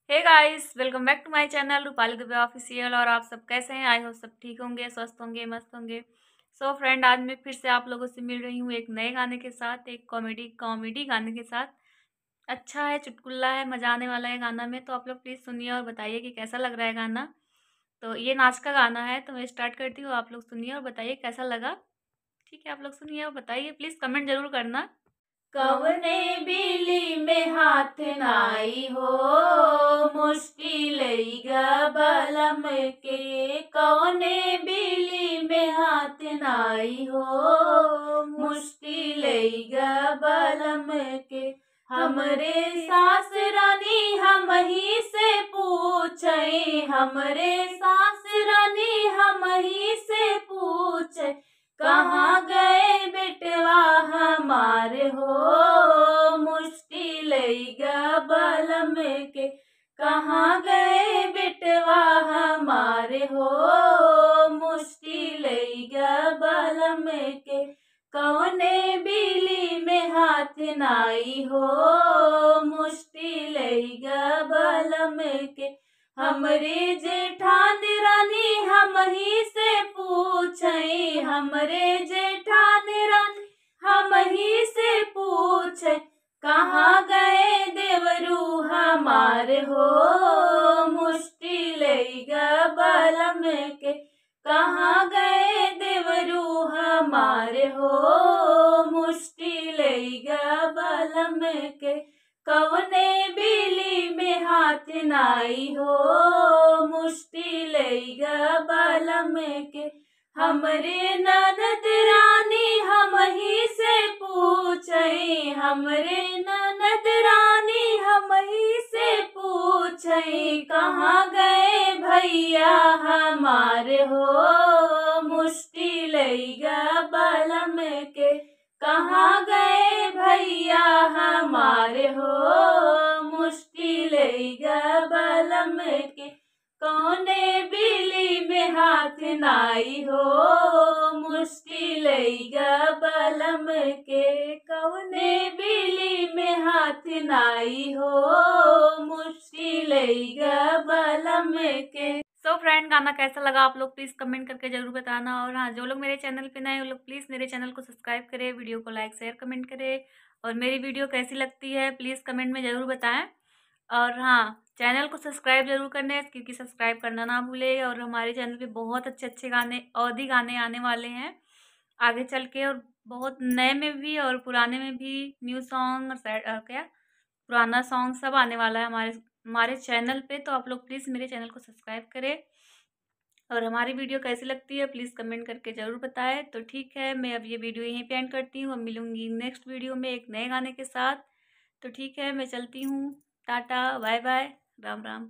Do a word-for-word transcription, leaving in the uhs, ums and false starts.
Hey guys, welcome back to my channel Rupali Dubey official. और आप सब कैसे हैं? आई होप सब ठीक होंगे, स्वस्थ होंगे, मस्त होंगे। सो फ्रेंड, आज मैं फिर से आप लोगों से मिल रही हूँ एक नए गाने के साथ, एक कॉमेडी कॉमेडी गाने के साथ। अच्छा है, चुटकुला है, मज़ा आने वाला है गाना में। तो आप लोग प्लीज़ सुनिए और बताइए कि कैसा लग रहा है गाना। तो ये नाच का गाना है, तो मैं स्टार्ट करती हूँ। आप लोग सुनिए और बताइए कैसा लगा। ठीक है, आप लोग सुनिए और बताइए, प्लीज़ कमेंट जरूर करना। कवने बिली में हाथ नाई हो, मुष्टी लइगा बलम के। कवने बिली में हाथ नाई हो, मुष्टी लइगा बलम के। हमरे सास रानी हमही से पूछे, हमरे सास रानी हमही से पूछे, कहाँ गए बेटवा हमार हो, मुष्टी लइगा बलम के। कहाँ गए बेटवा हमार हो, मुष्टी लइगा बलम के। कौने बिली में हाथ नाई हो, मुष्टी लइगा बलम के। हमरे जेठान रानी हमही से पूछे, हमरे जेठान रानी हमही से पूछे, कहाँ गए देवरू हमार हो, मुष्टी लइगा बलम के। कहाँ गए देवरू हमार हो, मुष्टी लइगा बलम के। कवने बिली में हाथ नाई हो, मुष्टी लइगा बलम के। हमरे ननद रानी हमही से पूछे, हमरे ननद रानी हमही से पूछे, कहाँ गए भैया हमार हो, मुष्टी लइगा बलम के। कहाँ गए भैया हमार हो, मुष्टी लइगा बलम के। कौने बिली में हाथ नाई हो, मुष्टी लइगा बलम के। कौने बिली में हाथ नाई हो, मुष्टी लइगा बलम के। सो फ्रेंड, गाना कैसा लगा आप लोग प्लीज़ कमेंट करके ज़रूर बताना। और हाँ, जो लोग मेरे चैनल पे नए हैं, वो लोग प्लीज़ मेरे चैनल को सब्सक्राइब करें, वीडियो को लाइक, शेयर, कमेंट करें। और मेरी वीडियो कैसी लगती है प्लीज़ कमेंट में ज़रूर बताएं। और हाँ, चैनल को सब्सक्राइब ज़रूर कर लें, क्योंकि सब्सक्राइब करना ना भूले। और हमारे चैनल पे बहुत अच्छे अच्छे गाने, और भी गाने आने वाले हैं आगे चल के, और बहुत नए में भी और पुराने में भी, न्यू सॉन्ग और सैड, और क्या, पुराना सॉन्ग सब आने वाला है हमारे, हमारे चैनल पे। तो आप लोग प्लीज़ मेरे चैनल को सब्सक्राइब करें। और हमारी वीडियो कैसी लगती है प्लीज़ कमेंट करके ज़रूर बताएं। तो ठीक है, मैं अब ये वीडियो यहीं पे एंड करती हूँ। अब मिलूँगी नेक्स्ट वीडियो में एक नए गाने के साथ। तो ठीक है, मैं चलती हूँ, टाटा, बाय बाय, राम राम।